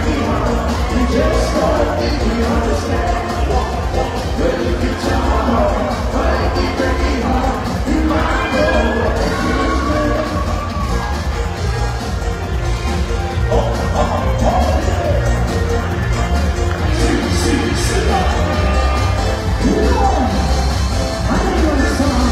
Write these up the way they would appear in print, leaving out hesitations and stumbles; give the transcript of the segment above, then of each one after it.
breaky heart. You just don't think we understand. Well, if you tell my heart, my achy, breaky heart, you might know what it feels like. Oh, oh, oh, yeah. C, C, C. I know the song.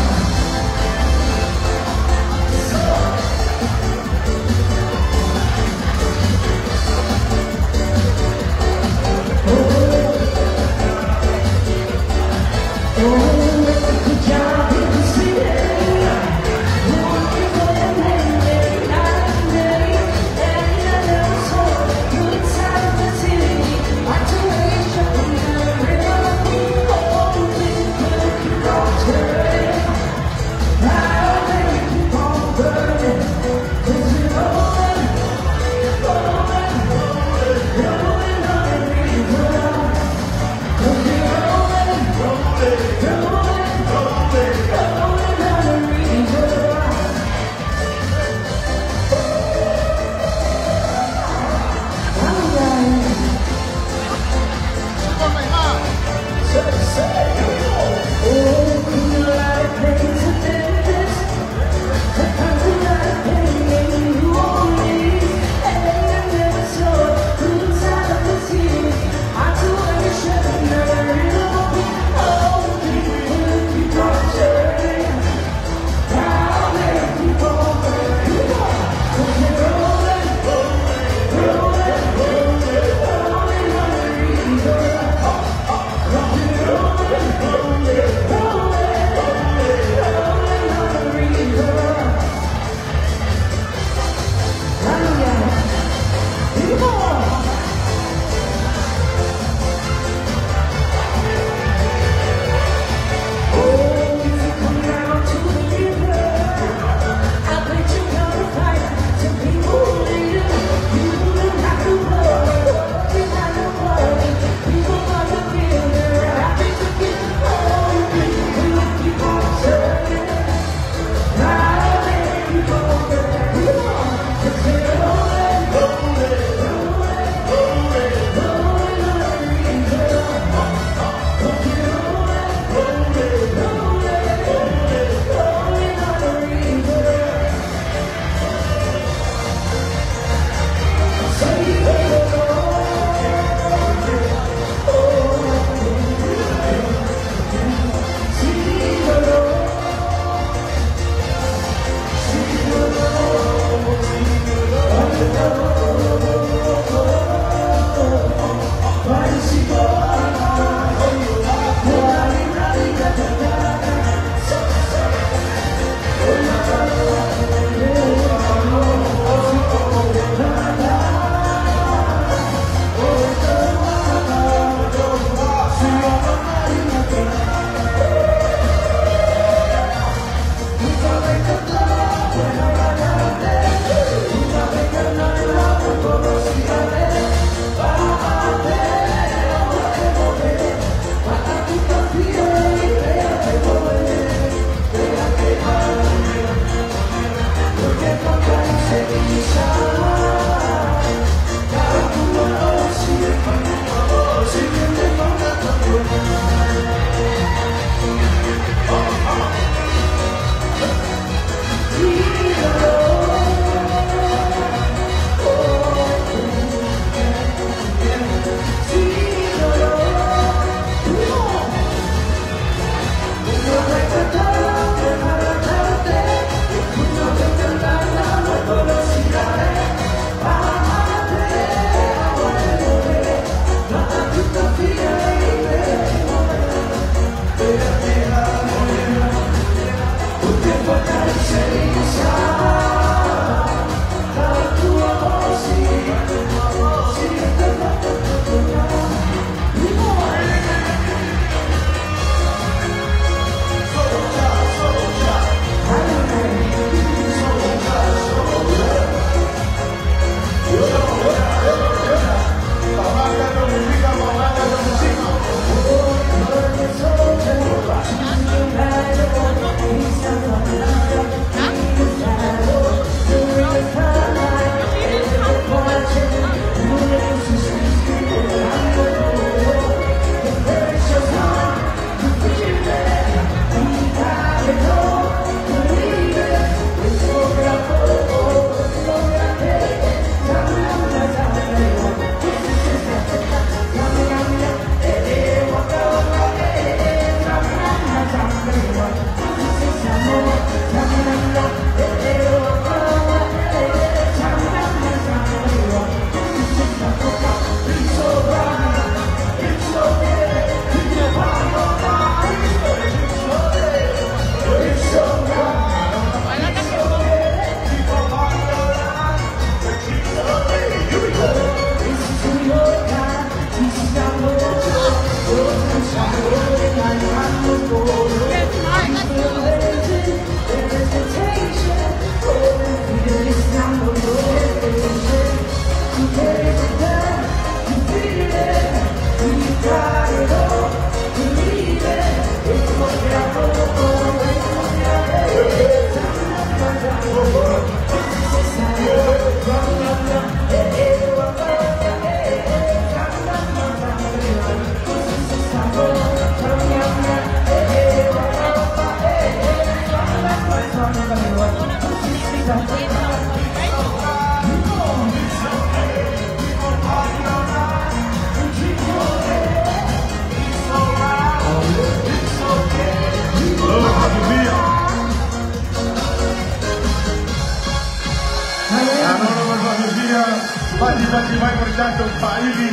tatou faaili.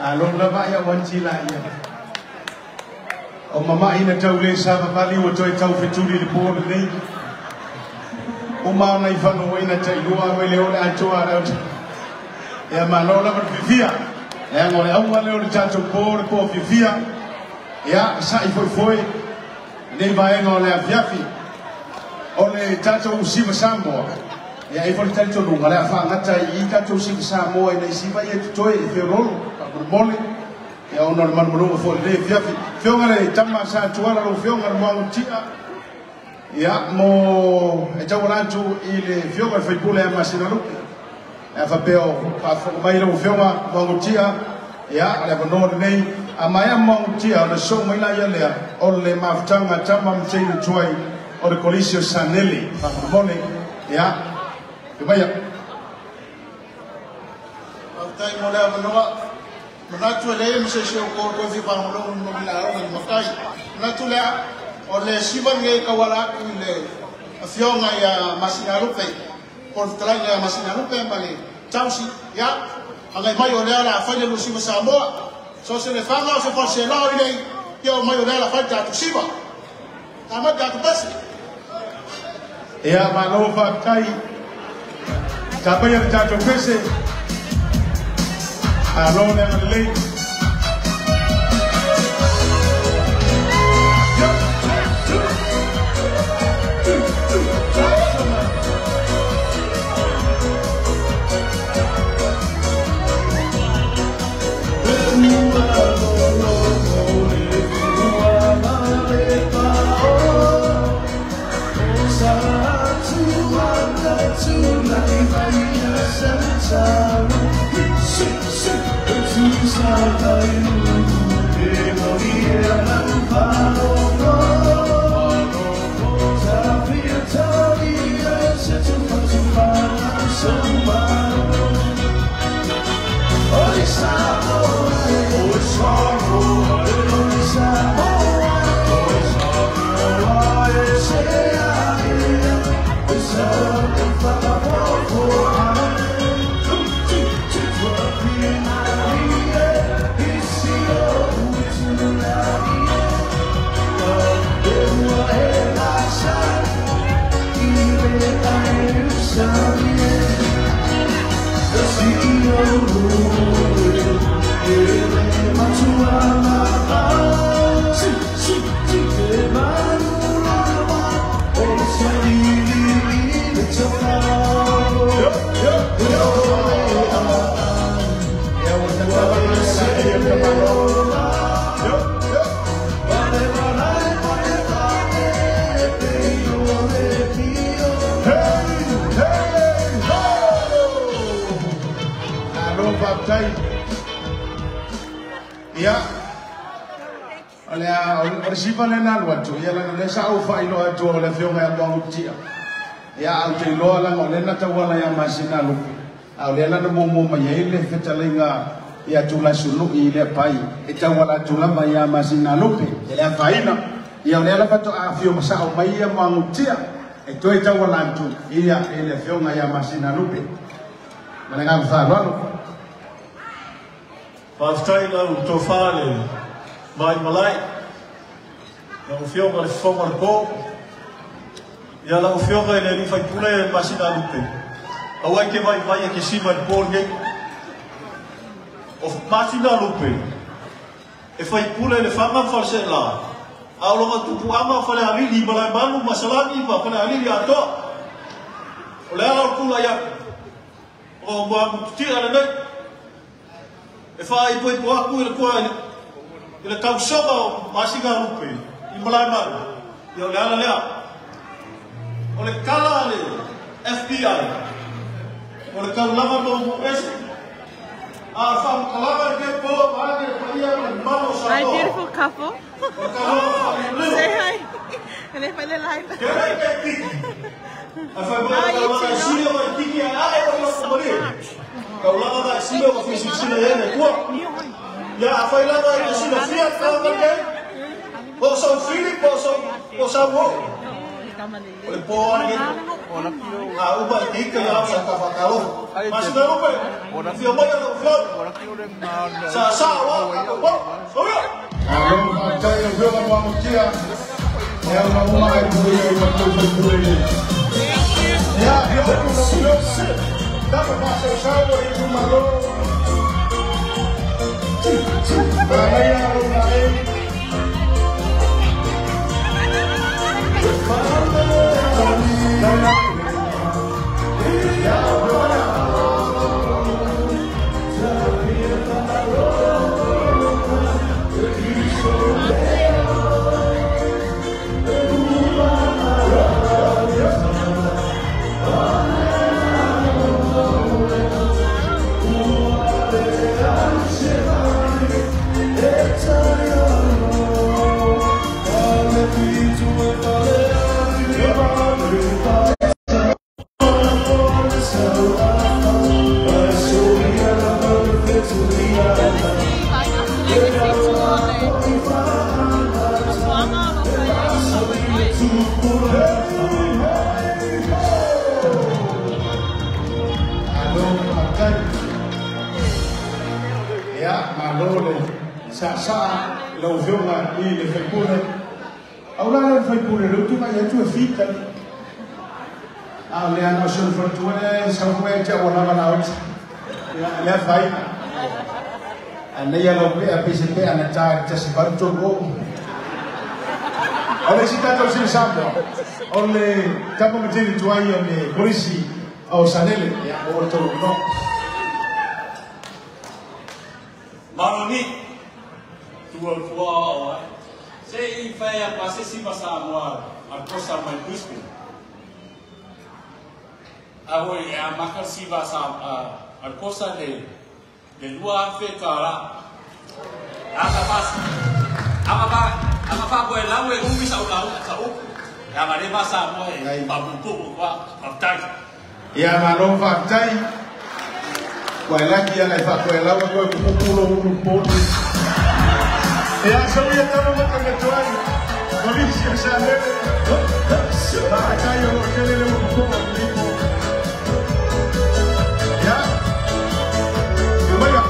Alo lava ia wanti la ia. O mama ina tau le savavali ua toe tau fetuli le po lenei. O maona i whanua ina tailua mai le ole atoa le auta. Ia malo lava le fifia. Ia ngole aunga leo le tatou po le po fifia. Ia sa'i foefoe nei vaega o le afiafi. O le tatou siva Samoa. Ia e fo le talitonuga le a faagata i tatou siva Samoa ina i siva ia totoe e feololo faamolemole. Ia ona o le malumaluga foi lenei afiafi. Fioga le tama sa tuala lau fioga le moagutia. Ia mo e tauala atu i le fioga le faipule a Masinalupe. Ia faapea o faafofoga mai lau afioga Moagutia. Ia o le avanoa lenei a maea Moagutia ona soo mai laia lea o le mafutaga tama ma teine tuai o le Kolisi o Sanele faamolemole. Ia maia. Faafetai mo le avanoa. Manatu e leai ma se isi o outou fia faalogologo i le lauga i le matai. Manatu lea, o le siva lenei e tauala atu i le afioga ia Masinalupe, po o le fetalaiga ia Masinalupe ma le tausi. Ia, agai mai o lea o le a fai le lua siva Samoa. So se lefaga o se falesela o i nei, ia o mai o lea o le a fai le tatou siva. Tamai tatou pese. Ia malo faafetai. Tapaia le tatou pese. Alo le agalelei. Ia, o le siva lena alu atu, ia lana le sa au faailoa atu o le afioga ia Moagutia. Ia au te iloa lana o lena tauala ia Masinalupe. A o lea lana muamua mai ai le fetalaiga ia Tulasunui i le pai e tauala atu lava ia Masinalupe. E le afaina. Ia o lea lava toa afio masao mai ia Moagutia e toe tauala atu ia e le afioga ia Masinalupe. Ma le agaga faaaloalo. Faafetai lau tofa le mai malai. Lau afioga le fofoga o le po. Ia lau afioga i le alii faipule Masinalupe. Aua e ke vaivai e ke siva i le po lenei. O Masinalupe e faipule i le faga ma faleseela. A o lona tupuaga o Falealili i Malaemalu ma Salani ma Falealili atoa. O le ala o le tulai atu. O Muagututia lenei. E faaipoipo atu i le tua i le tausoga o Masinalupe i Malaemalu. Ia o le ala lea. O le kala a le FBI. O le taulaga ma upu ese. A o le faamatalaga i lenei po vaeane le paia ma le mamalu o Hi, Samoa. beautiful couple. O le taulaga faalelelo. Say hi. And if I live. Ke rei ke tiki. A fai mai How are you taulaga e two? sili o mai tiki a ae o Thank you le so malie. much. Taulaga na e sili o ka fisilisila i ene tua. Ia a fai lava i le silafia taulaga lenei. Po o sau fili, po o sau o. O le pō ane a upa i tika ia sa ka whakalo. Masina lupe, fia mai lau fia. Sa sa wa ka ko. Soia. Alo whaatai o whioga mua mutia. Ea una uma ai pui ai matou fai pule ni. Ea, ea o tu lau whioga. Tapa whaasau sau o i tumalo. Manaia alo na e. Sa lau fioga i le faipule. Au la le faipule le utunga ia tu e fita. A le ana o sulu fatua le sau koe te awa lava la oti. Ia le fai. A nei lau pe a pese pe ana ta ta se varu tolu o. O le si tātou sili Samoa. O le tapa matini tuai o le polisi o Sanele. Ia o le tolu no. Maroni. Tua tua o se i fai a pase si Samoa a kosa mai Brisbane. A hoi a maka si sa a kosa le lua fe tara. Aka pas. Ama ba ama fa ko lau e umi sa lau sa u. Ya ma le Samoa e pa bu ko pa tai. Ia malo fa tai. Ko laki ala fa ko lau ko ko pulo ulu polu. Ia sau ia tama mata tuai. Polisi o Sanele. Whaatai o tele le upu po. Ia. Ia.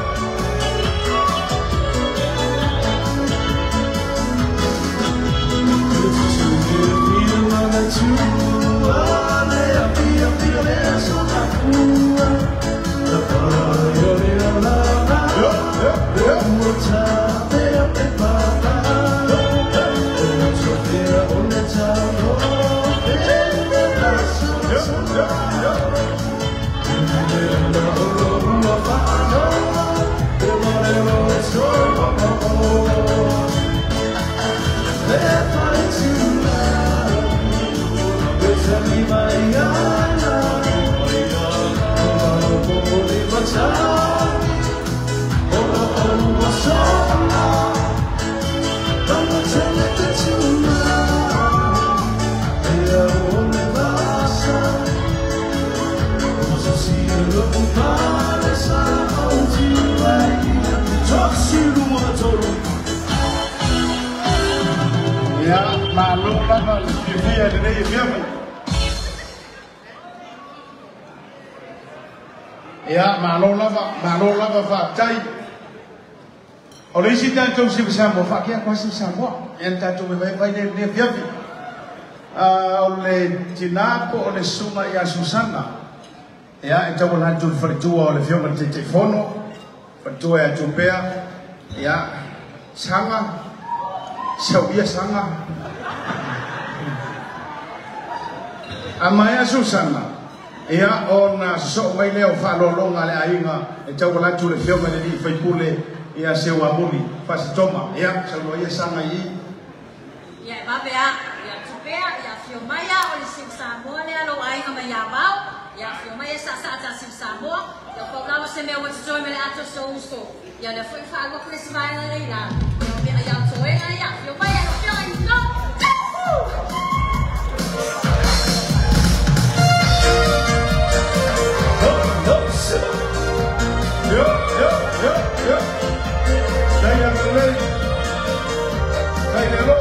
Ia, malo lava le fiafia lenei e fiafi. Ia, malo lava whaatai. O le isi tātou siwa Samoa, whaakea koa siwa Samoa. Ia le tātou me vai vai le fiafi. O le tinapo o le sunga ia Susana. Ia, e tau lantu le wharitua o le fioga le te fono. Wharitua ia tupea. Ia, sanga. Sau ia sanga. A mai a Susana. Ia ona so mai leo whaalolonga le ainga. E tau lantu le fioga le li whaipule. Ia se wamuli. Fasitoma. Ia, sau ia sanga i. Ia, mapea. Ia tupea. Ia fio maia o le siu Samoa lea lo ainga mai ia vau. Ia fio maia sa sa ta siu Samoa. Ia paulalo se mea watutoe me le ato so uso. Ia le fui whaalua kule si vaenga nei la. Ia mea ia toenga ia fio maia lo fio ai no. Yo, yo, yo, yo. Dai lei. Dai lo.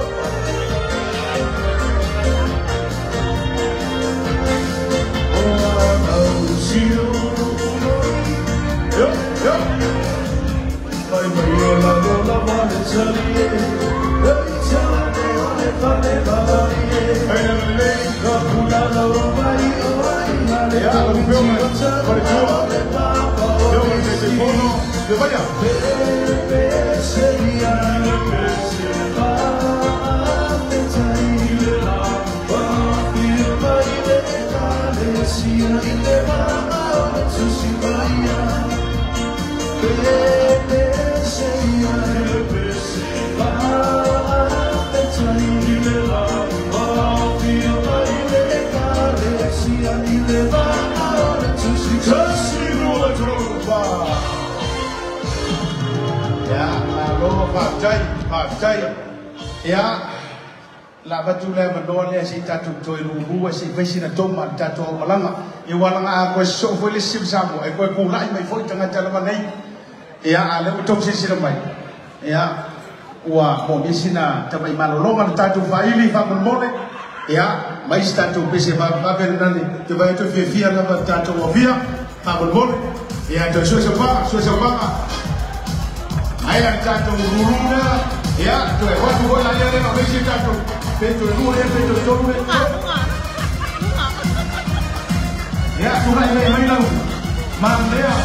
La batula manoa le si tatu toi lulu si vesi na toma tatu malanga e walanga a ko so foi le sim samo e ko ku lai mai foi tanga tala nei ia ale o tau sisi mai ia ua mo misina tamai malolonga tatu faili fa mole ia mai tatu pese va va nani te vai to fia la tatu o via fa mole ia to so so pa ai la tatu lulu ya to e watu la ya le no vesi tatu Peto lue, peto tolu. Ya, sudah ini main lalu. Mandea.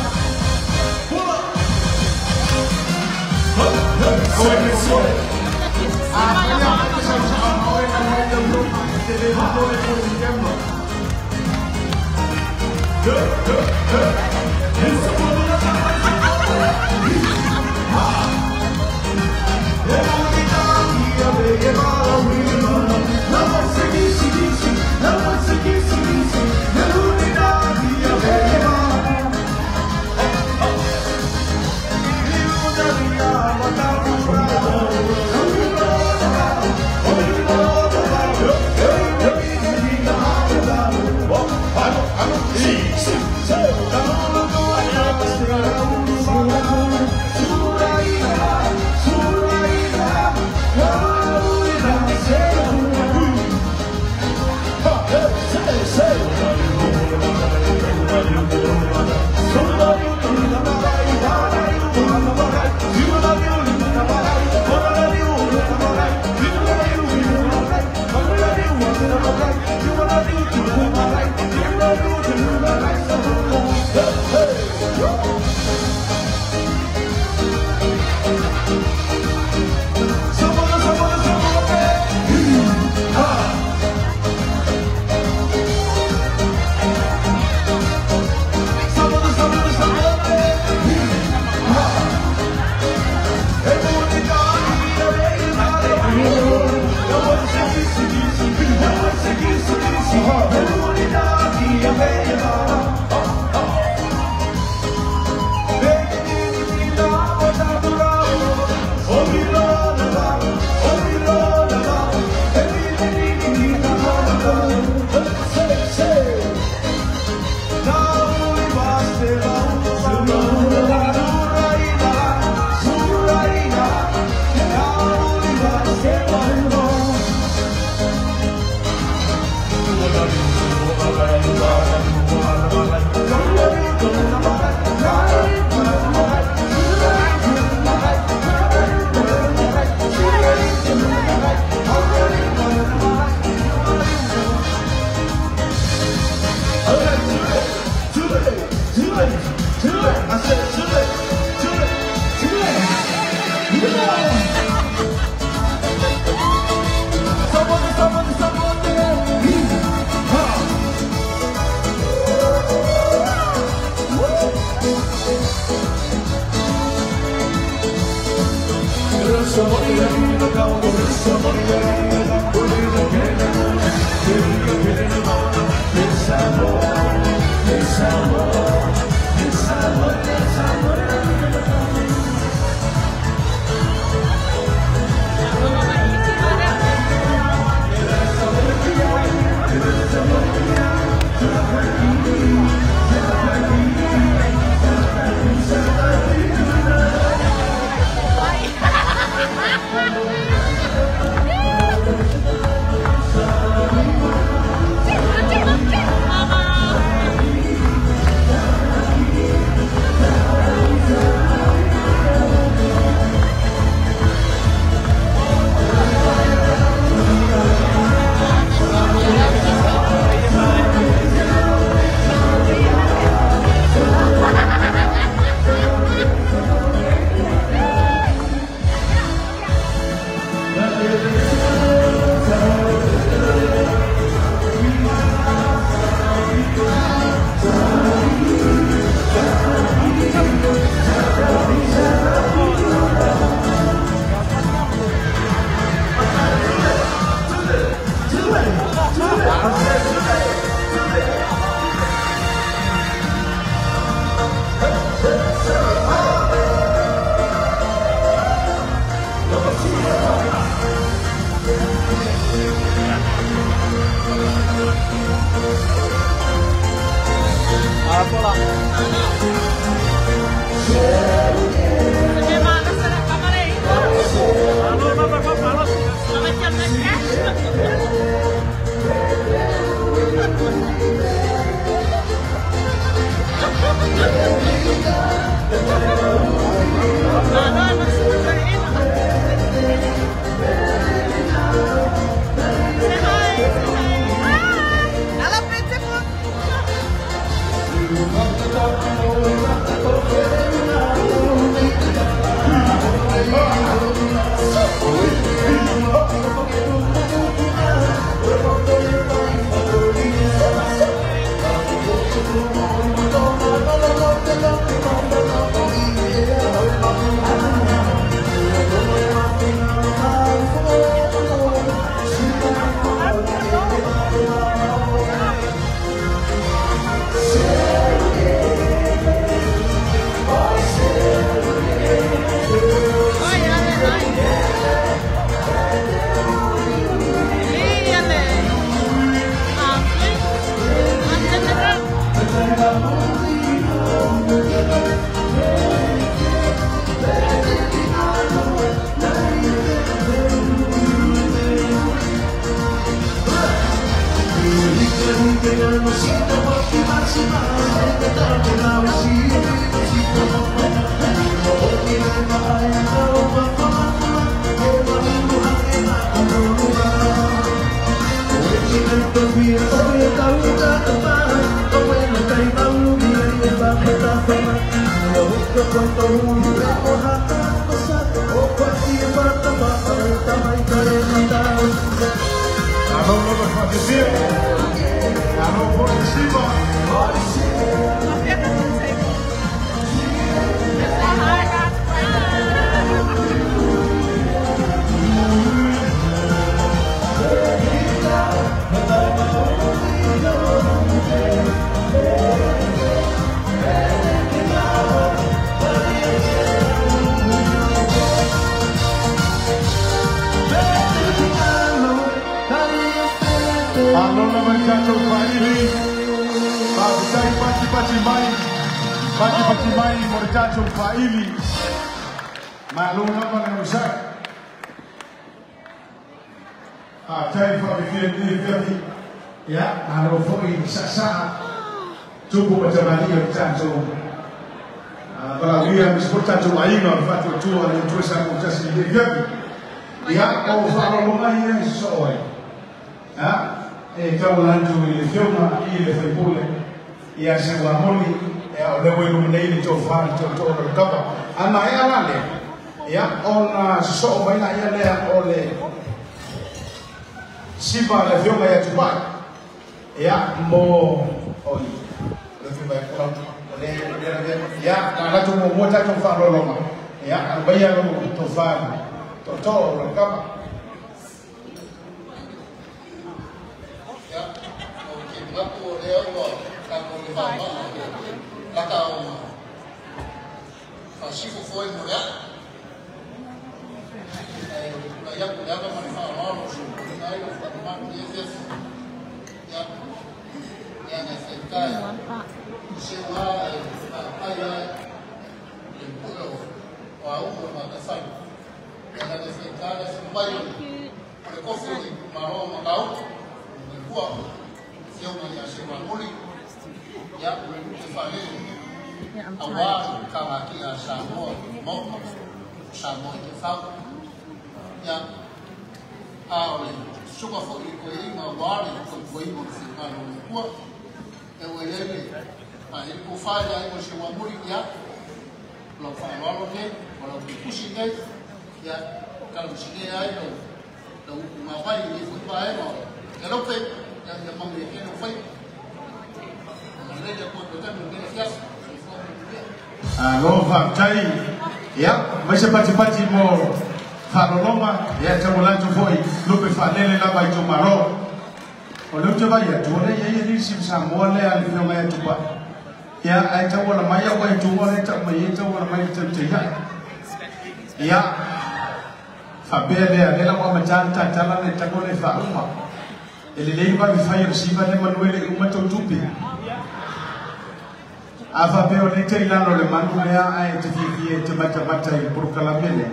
A faapea o lea te i lalo o le manu lea ae e te fiafia e te matamata i le polokalame lea,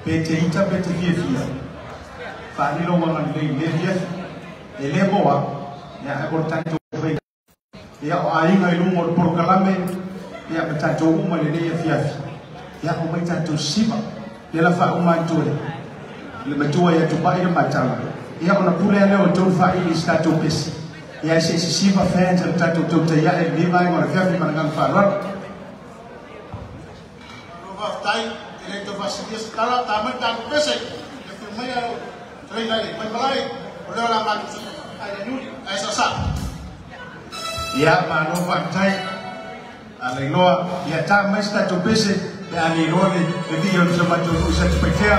pe te ita pe te fiafia, faaali lou agalelei i lenei afiafi. E le mo au, ia ae mo le tatou faiga. Ia o aiga i luga o le polokalame, ia ma tatou uma i lenei afiafi, ia omai tatou siva. Lea la faauma atu e le matua ia Tupai le matau, ia ona pule lava lea o outou faaili i se tatou pesi, ia ae se i sisiva fans a le tatou tautai ae i lenei vaega o le afiafi ma le agaga faaaloalo. Malo faafetai, e le tau faasilia se tala, ta mai le tatou pese, e afio mai lau fetalaiga i le Vaimalae, o lea o le a matou ai le Iuli, ae saasaa. Ia, malo faafetai. A Leiloa, ia ta mai se tatou pese pe a le iloa le vii o si o matou nuu i Satupaitea.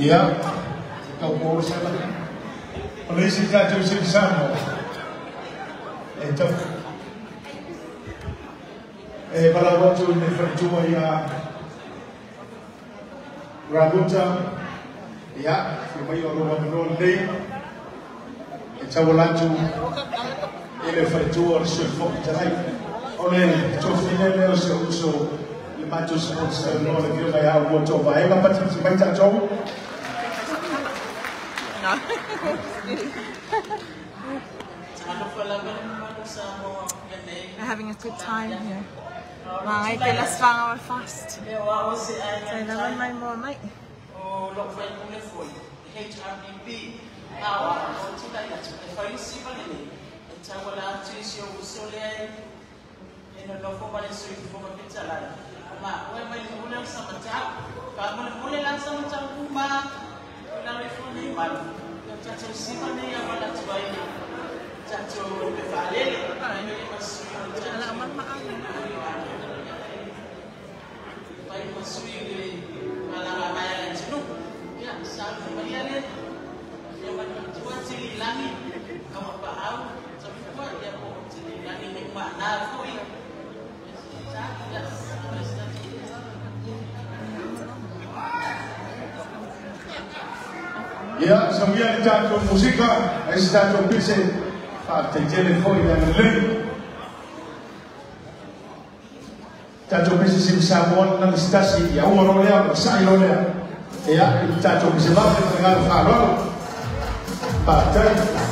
Ia, tau po se la. O le isi tatou sili Samoa, e tau e valaau atu i le faletua ia Ramuta, ia, fia mai o lou avanoa lenei, e tauala atu i le faletua o le Sui Fofoga Fetalai. O le tofiga lea o si ou uso i le matou sponsor loa le Afioga ia Aumua Tovaega, patipati mai tatou. We're having a good time here. Magai te las whangawa fast. Tai lava mai moa mai. Ia, sauia le tatou musika, ae se tatou pese, faafetai tele foi le agalelei. Tatou pese sili Samoa lena le se tasi, ia uma loa lea, ona sa'i loa lea. Ia, i le tatou pese vave ma le agaga faaaloalo. Faafetai.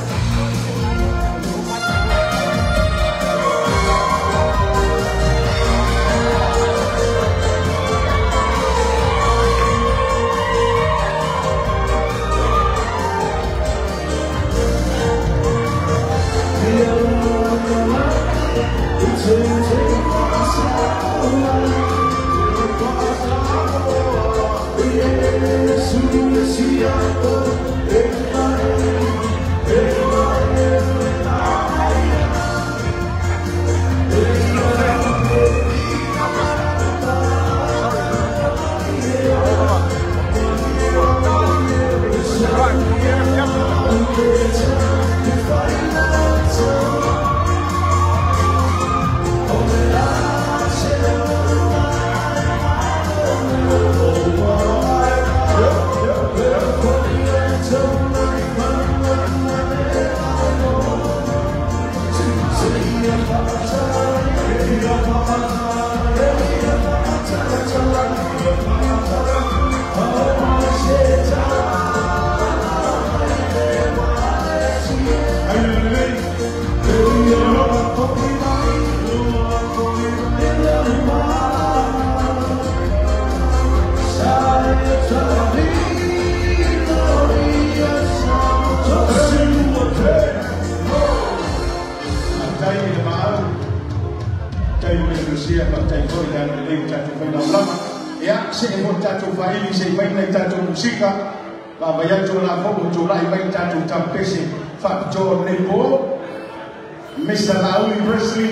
Mr. Lauli Presley,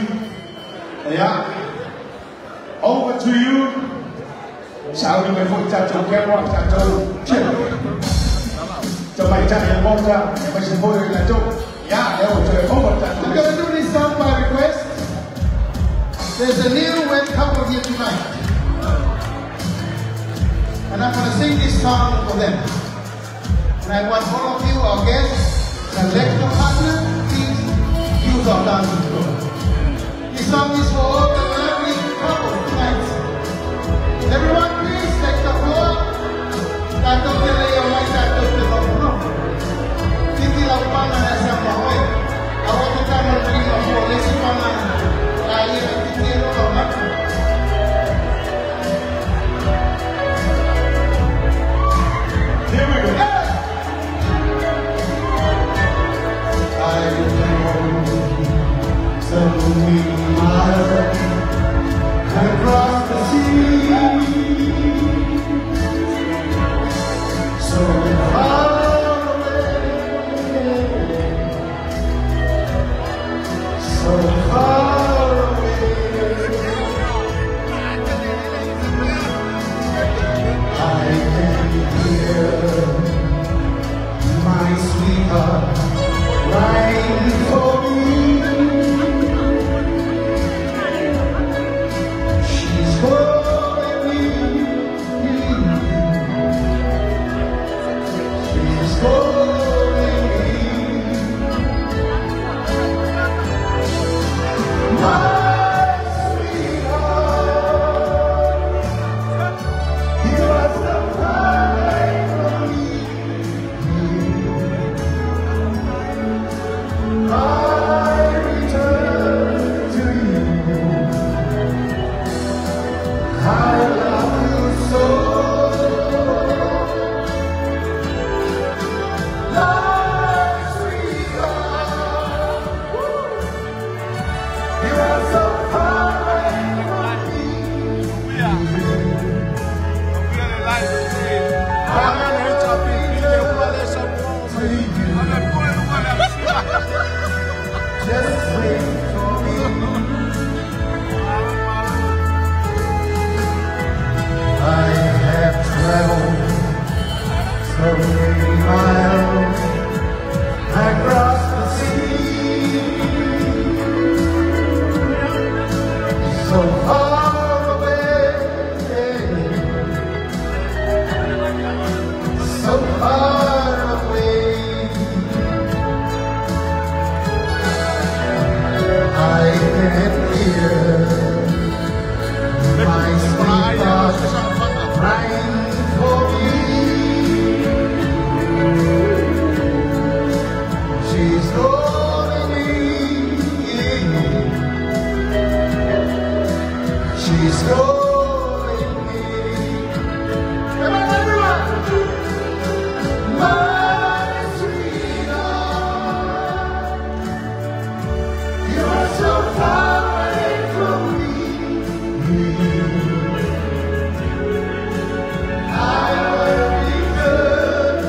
yeah. Over to you. Saudi mai foi tatou camera, tatou chip. Tamai tai mota, mai se foi tatou. Yeah, over tatou. I'm gonna do this song by request. There's a new wed couple here tonight. And I'm gonna sing this song for them. And I want all of you, our guests, select your partner, please use our dancing floor. This song is for all the lovely couples tonight. Everyone, please take the floor. Tato tele yo mai tato te no. Titi la upanga na sa mahoe. Awa te tamo prima fo lesi panga. La ia titi ro lo matu. Here we go. I so many miles across the sea, so far away, so far away. I can hear my sweetheart crying for me. She's calling me. She's calling me. My sweetheart, you are so far away from me. I return to you. I love you so. My sweetheart, you are so far away from me. I return to you. Just wait for me. I have traveled so many miles across the sea, so far away, so far away. I can hear my sweetheart crying for me. She's calling me. She's calling me. Come on, everyone! My sweetheart, you are so far away from me. I will return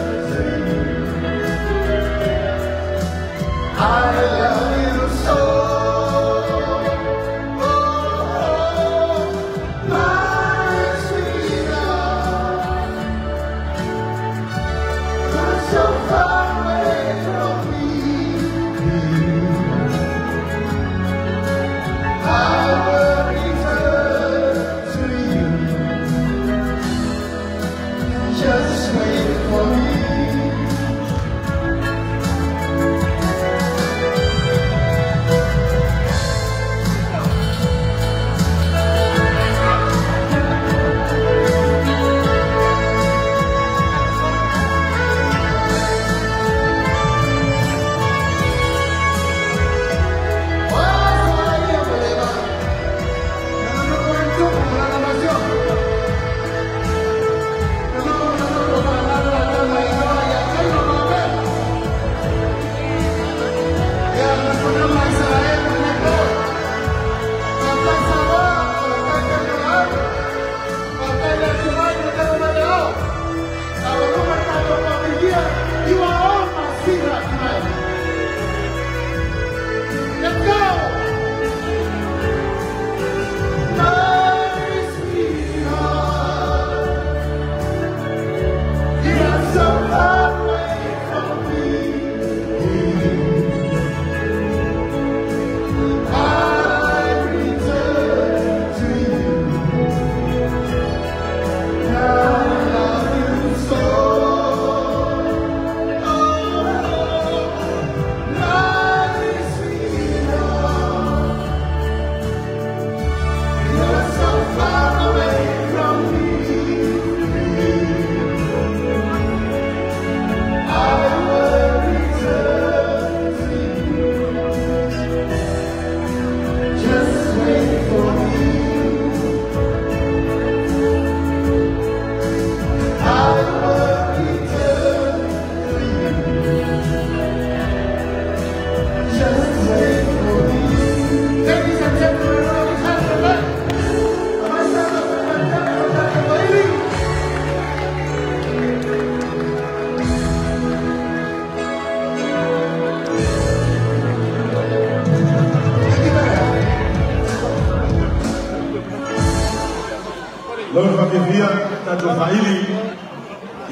Lord whakawhia, tātou whaili.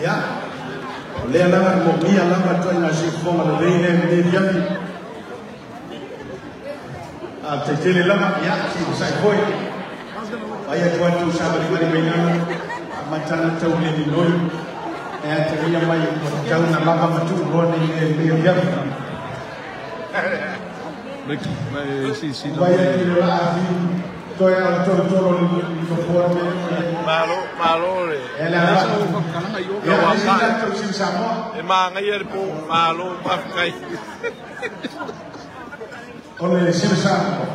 Ia, o lea lava mo mia lava toi ngā sifonga le leile me viafi. A te tele lava, ia, si sai foi. Ai atu atu sa mali mali mai nalo. A matana tau le ni noi. E a te ia mai o tau na lava matu roa nei le me viafi. Vai atu le la afi. Toi au toro toro ni ko me. Malo, malo le. E le ala. Ia wa tau sin Samoa. E maangai le po, malo mafkai. O le sila Samoa.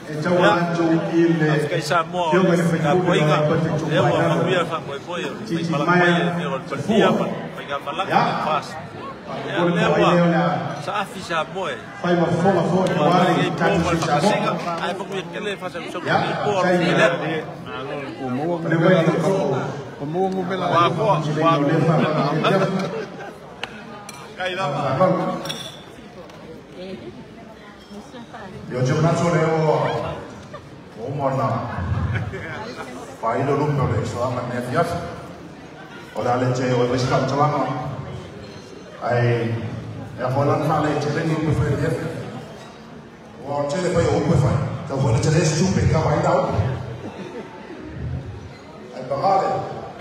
E tau atu i le Mafkai Samoa. Fioga le Ka whaikule poiga. o le E ua manuia fa moe moe. Titi Mai Maia. mai e o le palfia pa. Mai ka malaka Ya. fas. O Ya le le po ai leo ua. na Sa afi Samoa. fai ma fonga fo e Ua wale ngai i po tatu ma sila fakasega. Samoa. Ai manuia kele fa sa so Ya. ni po Sai ni me. le. O le wai te ko. Wa ko, wa O le fa Kai lava. Io te manatu lea ua uma ona faailo lupe o le soaga i lenei afiafi. O le a le te oe faisi faamatalaga ae e afoai lana faaleteleni upu e fai i lenei afi. Ua tele fai o upu e fai, tau foi na tele se tupe e kava ai la upu. Ae pagā lea,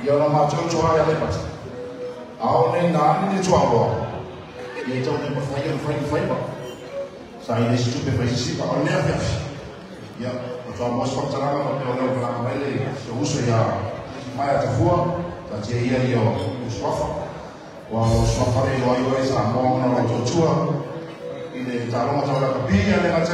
ia ona matou toa ia Aleipata. A o nei na ani le tuaoloa, ia e tau nei mafai ona fai ni faiva. Sa i le isi tupe fai sisiva, o lenei afiafi. Ia, o toa moa se faamatalaga faapea o lea ua malaga mai le se uso ia Maia Tafua, taatia ia ia o suafa. Ua o suafa le iloa iloa i Samoa ona o lau tautua i le taaloga tau lakapi ia le gata